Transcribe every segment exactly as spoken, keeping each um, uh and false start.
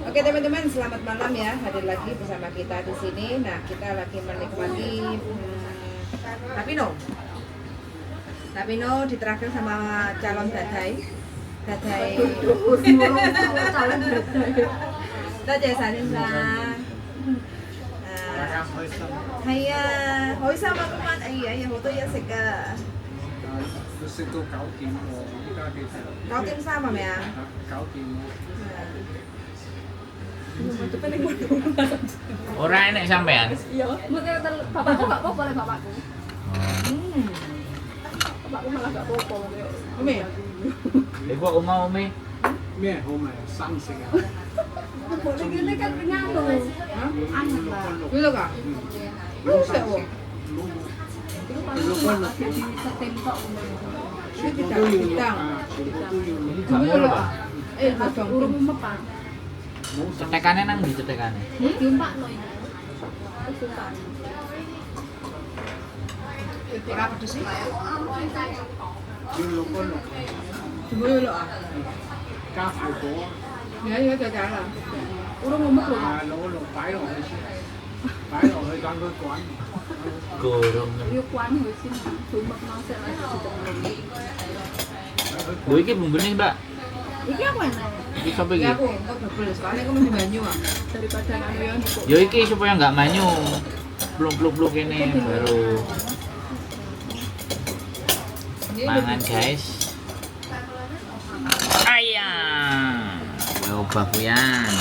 Oke teman-teman, selamat malam ya, hadir lagi bersama kita di sini. Nah, kita lagi menikmati hmm, Tapino. Tapino ditraktir sama calon dadai. Dadai. Calon dadai. Dadai Sansa. Ah. Haiya, hoi sama teman. Iya, iya, foto ya sega. Kau tim sama ya? Nah. Ora enek sampean? Iya, mesti tel-, bapakku gak apa-apa le bapakku. Hmm. Bapakku malah gak apa-apa. Umi. Iku aku mau, Umi. Umi, oh my, sang sing. Boleh gini kan nganu. Hah? Anu lah. Dulu kah? Lu sih, Wong. Itu paling cuma di setim tok. Ini tidak, tidak. Dulu kah? Eh, urung mepan. Cetekane nang ndi cetekane? Jumpa no ini. Aku suka. Ora pedes sih. Dulu lho, ah. Ya, ya, jalan. Urung ngomong lho. Gorong. Yo kuan wis sih, sumpek nang sik lah. Lho iki bumbune, Mbak. Iki aku enak. Iki sapa iki? Ya aku, engko double. Soalnya aku mesti banyu ah. Daripada anu ya. Yo iki supaya nggak manyu. Pluk-pluk-pluk ini baru mangan, guys. Ayam. Yo, babuyan.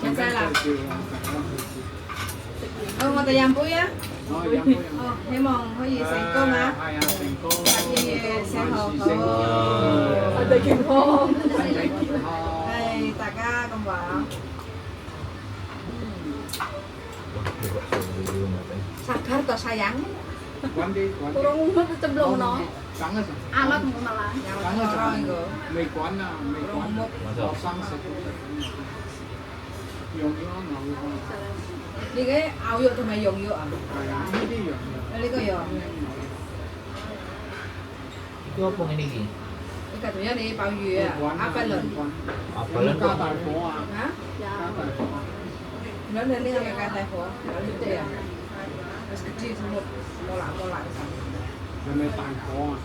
Biasalah. Oh, mau tayampu ya? Oh, ya, ampun, ya. Oh, memang. Oh, iya, sengkong, ah. Ah, ya, sengkong. Iya, sengkong. Ada sengkong. Ada sengkong. Hai, taka kembang. Sabar toh, sayang. Kurang umur kecemplung no. Sangat. Alat malah. Sangat. Mekuan, mekuan. Masa? Kosong satu. Yong yong, yong yong. Ni kayak auyuk sama yong yuk ah. Kayak ini dia yong yong. Lali kau yong. Itu apa ngene iki? Iki katanya nih, Pak Yu ya. Apa lon? Apa lon kok? Hah? Lon dari yang kata apa? Lon itu ya. Terus gede semut, molak-molak sama. Namanya tangkong.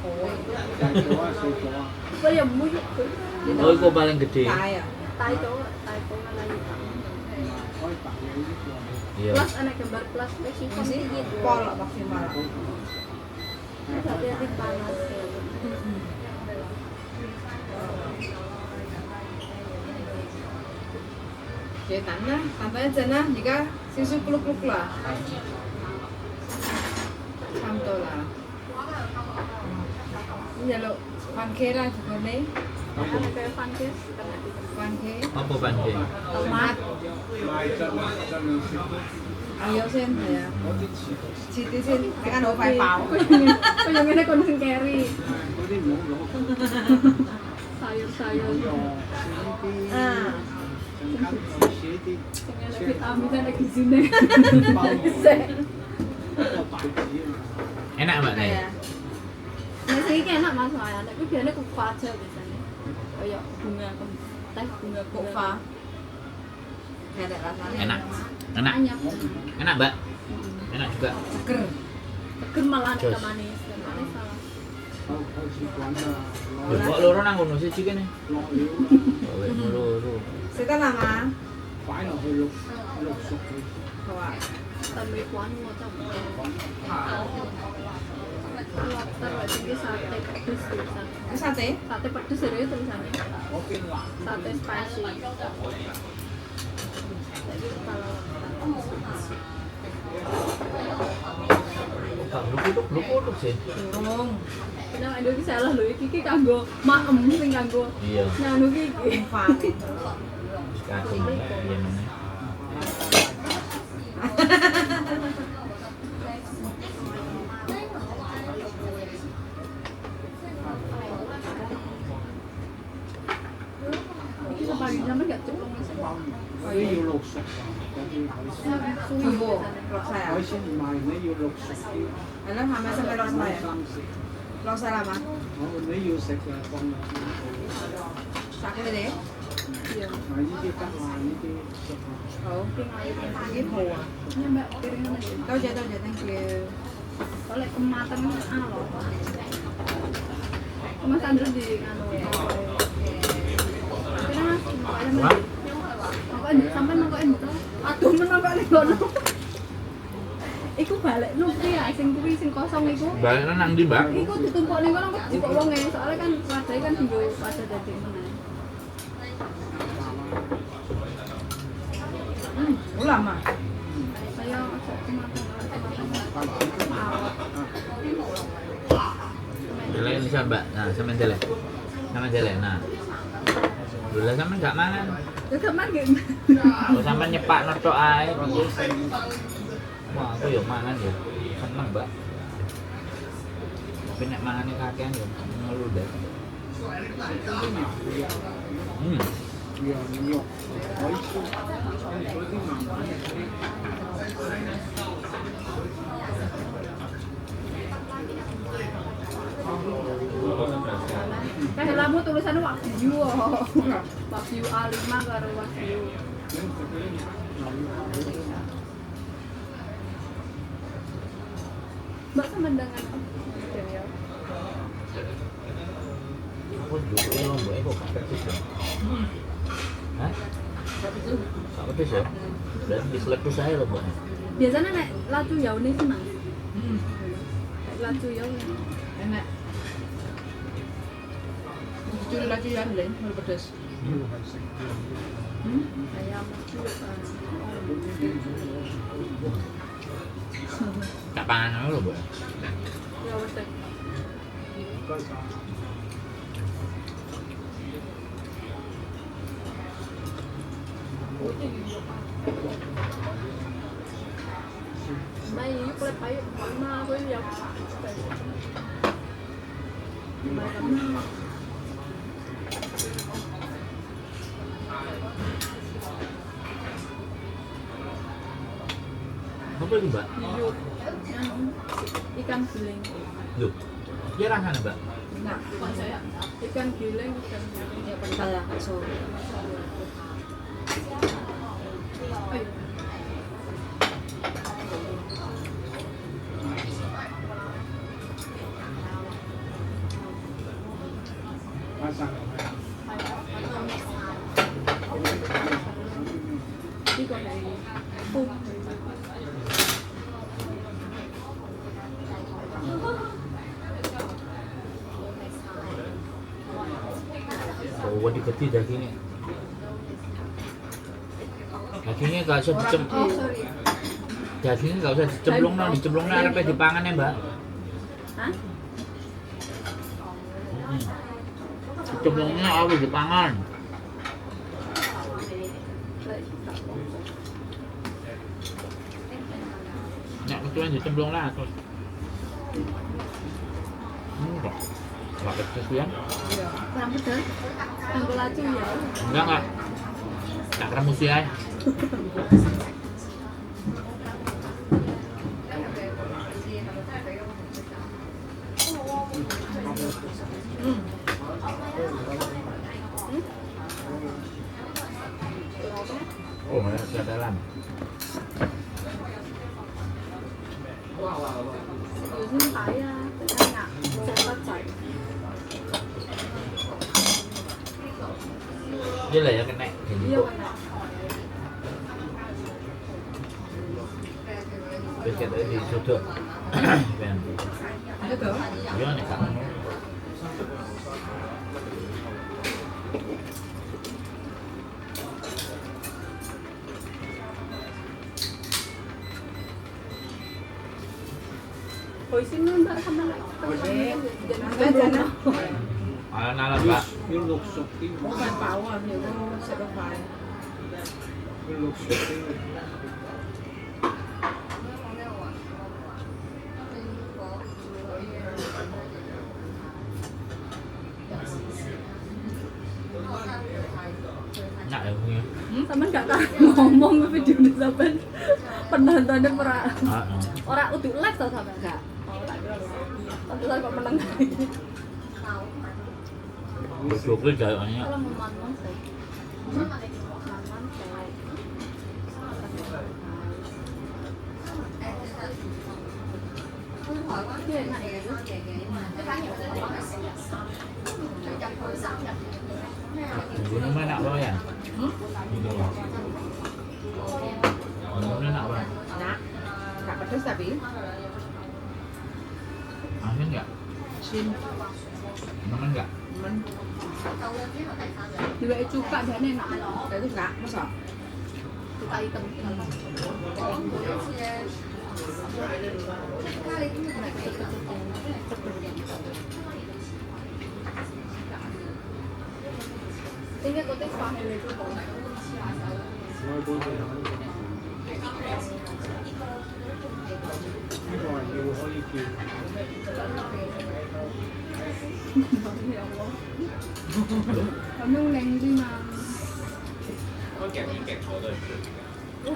Oh. Tangkong, sengkong. Apa ya, muyuk tuh? Oh, itu paling gede. Tai ya? Tai cowok, tai cowok lagi. Nah, oh, tak ya itu. Iya. Plus, anak gambar plus, plus itu. Masih gitu. Pol maksimal. Tapi panas ya. Oke, tanah, tanah aja nah, jika susu kluk-kluk lah. Santo lah. Ini jaluk pancake lah juga nih. Apa? Ada kayak pancake. Pancake. Apa pancake? Tomat. Ayo sen ya. Siti sen kan opai pau. Kau yang ini kau sing carry. Sayur-sayur. Ah. Sing ada vitamin, ada gizinya. Enak, Mbak, nih? Iya. Nah, sing iki enak, Mas, soalnya. Tapi biasanya kuku aja biasanya. Kayak bunga, teh bunga, bunga. Kufa. Enak. Enak. Enak, Mbak. Enak juga. Seger. Seger malah ada manis. Manis salah. Yo, kok loro nang ngono siji kene. Wis loro. Setan lama. Tambah kuah macam. Kuah terus ini sate pedes tulisan. Ini sate? Sate pedes ya tulisannya. Sate spicy. Jadi kalau Kang, lu kutuk, lu kutuk sih. Durung. Nang anu iki salah lho, iki, iki kanggo maem sing kanggo. Iya. Nganu iki, iki. Kacung, iya, mana? Iki sepaginya mah gak ceplok sih. Jumbo, lok saya. Alah, sama sama lok saya. Lok saya lama. Sak kilo deh. Iya. Oh, oke. Tau je, tau je, thank you. Kalau kematangan anu. Mas Andrew di anu ya. Kira Mas, mangkok aja, Mas. Mangkok aja, sampai mangkok aja, Mas. Aduh, men mangkok aja, kono. Iku balik nu ya, sing kuwi sing kosong iku. Baliknya nang ndi, Mbak? Iku ditumpuk ning kono, kok jipuk wonge. Soalnya kan wadahnya kan tinggal pada daging meneh. Hmm, ulama. Dele ini siapa, Mbak? Nah, sama dele. Sama dele, nah. Dulu sama gak mangan. Gak mangan. Kalau sama nyepak notok ae. Wah, aku yo mangan yo. Seneng, Mbak. Tapi nek mangane kakean yo ngeluh deh. Hmm. Kan lamu tulisannya Wagyu. Wagyu A lima karo Wagyu. Mbak sama dengan Daniel. Aku dulu lomboknya kok gak pedes ya? Hah? Gak pedes ya? Berarti diseletus aja lomboknya. Biasanya nek lacu ya ini sih, Mas. Hmm. Lacu ya ini. Enak. Jujur lacu ya ini, pedes. Hmm? Ayam. Tak pangan dulu, Bu. Ya, betul. Mai, yuk, klep, ayo. Mama, aku ini ya. Apa itu, Mbak? Ikan giling. Loh, dia rasanya, Mbak? Nah, ikan giling, ikan giling. Ya, kental ya, so. Oh, dikecil dagingnya. Dagingnya gak usah dicem-, dagingnya gak usah dicemplung, no, dicemplung, no, arepe dipangan ya, Mbak. Hah? Hmm. Dicemplungnya harus dipangan. Nak kecuali dicemplung lah terus. Hmm, kok. Pakai susu ya? Iya. Rambut dah. Tambah lacu ya. Enggak, enggak. Tak remusi aja. Hmm. Hmm? Oh, banyak setelan. Dia lah ya kena. Iya, kena. Terus kita di sudut. Kan. Ada tuh. Iya, nih, Kak. Ayo, nala, Mbak. Hmm, sampean gak tahu ngomong video ini sampean penontonnya ora. Heeh. Ora untuk live tau sampean gak? Oh, tak kira. Tapi kok meneng. Bersyukur jawabnya. Kalau memanung sih. Memanung sih. Ini mana bayan? Hmm? Ini. Ini mana bayan? Nak, tak pedes tapi. Asin enggak? Asin. Demen enggak? Demen. Juga cuka jane enak. Bagus enggak? Masa? Cuka hitam. Ini kote pahe itu. Kami uleng di mang. Oh,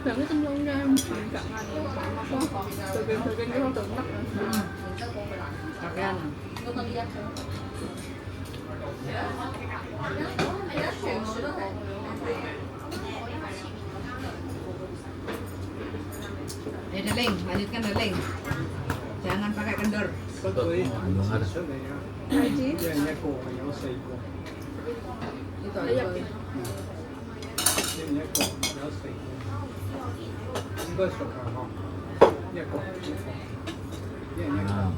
kami temlong kan. Enggak nganu. Apa? Bagian-bagian itu udah enak kan. Pakaian. Eh, Deling, lanjutkan, Deling. Jangan pakai kendor. Anu, ada. Aji. Itu aja. Nah.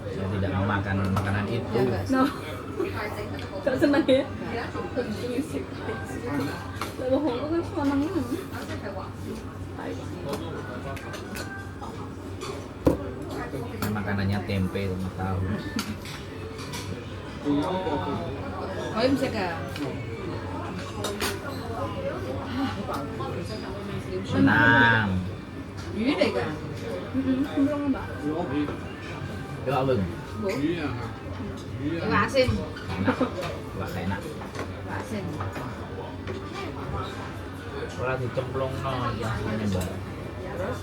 Saya tidak memakan makanan itu. No. Tak senang ya? Lah, bohong, kok kan senang. Makanannya tempe sama tahu. Oim sega. Senang. Ini deh kan. Heeh, belum, Mbak. Yo, abang. Bu. Iwak asin. Enak. Iwak enak. Iwak asin. Ora dicemplung no, ini, Mbak. Terus?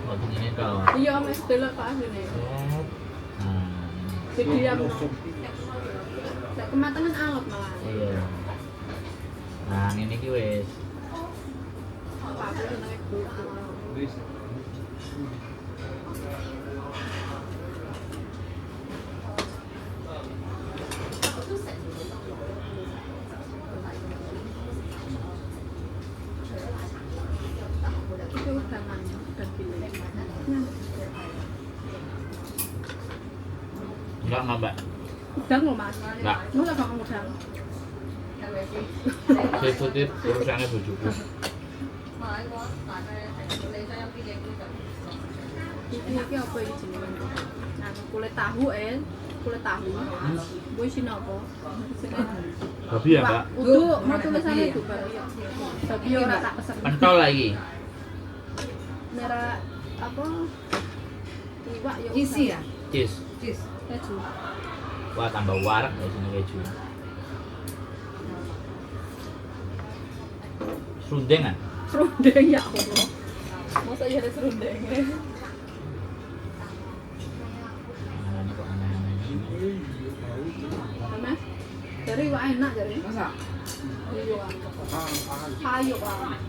Enggak begini toh. Iya, Mas, delok Pak asine. Oh. Nah. Jadi ya, Mas. Lah, kematangan anget malah. Iya. Nah, ini ki wis. Pak, aku seneng itu. Enggak ngambek. Udang lo, Mas. Enggak. Masa gak udang? Seafood itu urusannya bojoku. Iki, iki apa iki jenenge? Anu, kulit tahu, eh. Kulit tahu. Hmm. Mbok isine apa? Babi ya, Mbak? Utuh, mau tulisannya itu, Mbak. Babi ora tak pesen. Pentol lagi. Merah apa? Iwak ya. Isi ya? Cheese. Cheese. Keju. Wah, tambah warek ya sini keju. Serundeng kan? Serundeng, ya Allah. Masa iya ada serundeng? Nah, ini kok aneh-aneh ini. Mana? Dari iwak enak dari. Masa? Iya. Payu, Pak.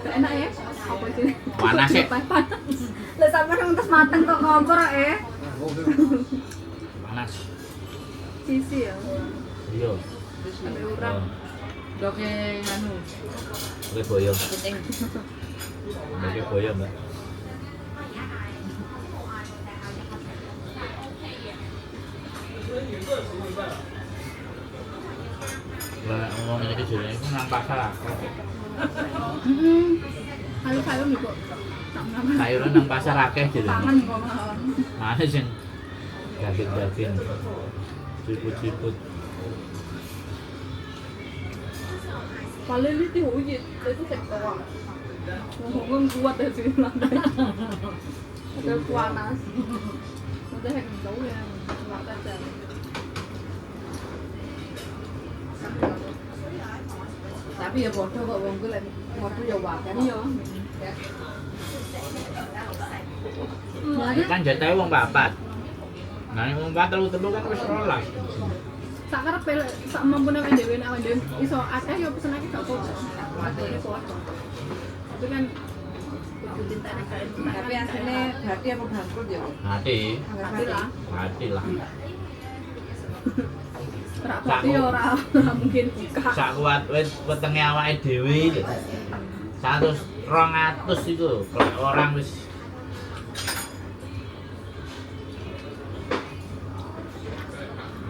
Enak ya? Apa sih? Panas ya? Panas. Lah, sampai nang atas mateng kok kompor, eh. Panas. Sisi ya. Iya. Sampai urang. Oh. Doke anu. Oke, boyo. Penting. Oke, boyo, Mbak. Lah, ngomong ini kejadian itu nang pasar akeh. Heeh. Kalau sayur juga. Sayuran nang pasar akeh jadi. Pangan kok malah. Mana sing daging-daging, siput-siput. Paling itu uji, itu sektor. Ngomong kuat ya sih lantai. Udah panas. Udah yang jauh ya. Kuat aja. Tapi ya bodoh kok wong ku lek ngopi ya wakan. Iya. Kan jatahnya wong papat. Nah, yang wong papat telu telu kan wis rolas. Sak karepe lek sak mampu nek dhewe nek dhewe iso akeh ya pesen akeh gak apa-apa. Adone podo. Tapi kan tapi asline hati apa bangkrut ya? Hati. Hati lah. Hati lah. Rak Sak pati ku- ora, ora mungkin buka. Sak kuat wet-, wetenge awake dhewe iki. Satus, rong atus iku, kalau orang wis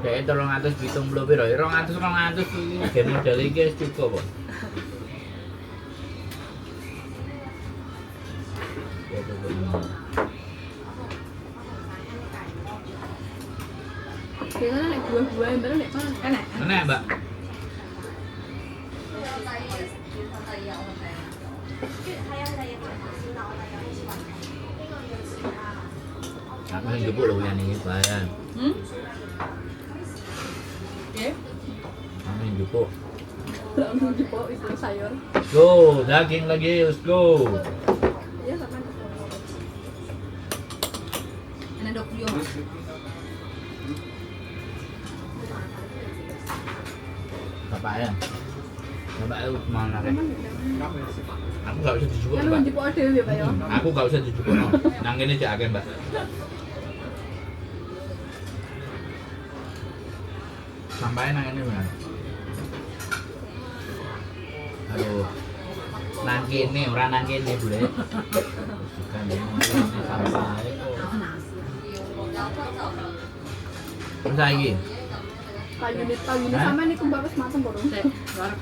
Dek tolong atus pitung puluh piro? Rong atus, rong atus iki modal iki wis cukup kok. Biasanya nek buah-buahan baru nek mana? Enak. Enak, Mbak. Aku yang jupuk loh yang ini, bahaya. Hmm? Oke. Aku yang jupuk. Langsung jupuk itu sayur. Go, daging lagi, let's go. Iya, sama. Ana dok yo. Bapak ya. Bapak itu mana, Rek? Aku gak usah dijupuk, Pak. Jupuk dhewe ya, Pak ya. Aku gak usah dijupuk, no. Nang kene cek akeh, Mbak. Sampai nang ini, Mbak. Aduh. Nang kene, ora nang kene, Bule. Bukan, ini sampai. Terus lagi. Pak Yunit, Pak Yunit sama ini kembang wis mateng kok, Dong. Sik, wareg.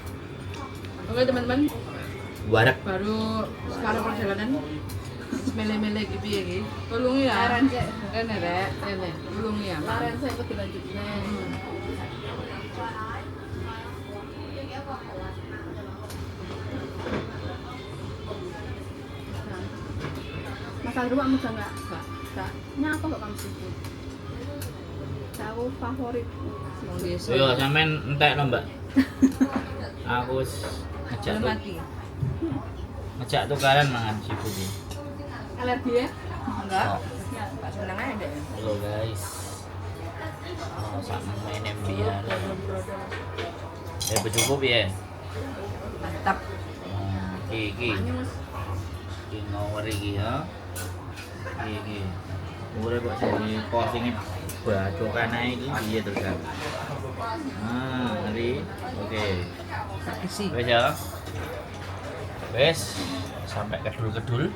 Oke, teman-teman. Wareg. Baru sekarang perjalanan. Mele-mele gitu ya, Ki. Tolong ya. Laran, Cek. Rene, Rek. Rene. Tolong ya. Laran saya ikut dilanjutnya. Hmm. Mas Andrew, kamu enggak? Enggak. Enggak. Ini apa enggak kamu sebut? Tahu favorit. Iya, sampean entek no, Mbak. Aku s-, ngejak Belum tu-, mati. Ngejak tukaran mangan seafood ini. Alergi ya? Enggak. Oh. Enggak. Enggak seneng aja deh. Halo, guys. Oh, sama main M B R. Eh, bercukup ya? Mantap. Hmm, iki, iki. Iki ngower iki ya. Iki, iki. Ora kok sing di posting bacokan ae iki piye terus kan. Ah, ngeri. Oke. Tak isi. Wes ya. Wes, sampai kedul-kedul.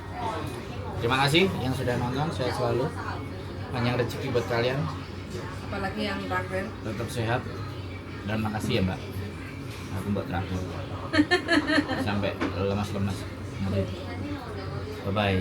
Terima kasih yang sudah nonton, sehat selalu. Panjang rezeki buat kalian. Apalagi yang terakhir. Tetap sehat. Dan makasih ya, Mbak. Aku mbak terakhir. Sampai lemas-lemas. Bye bye.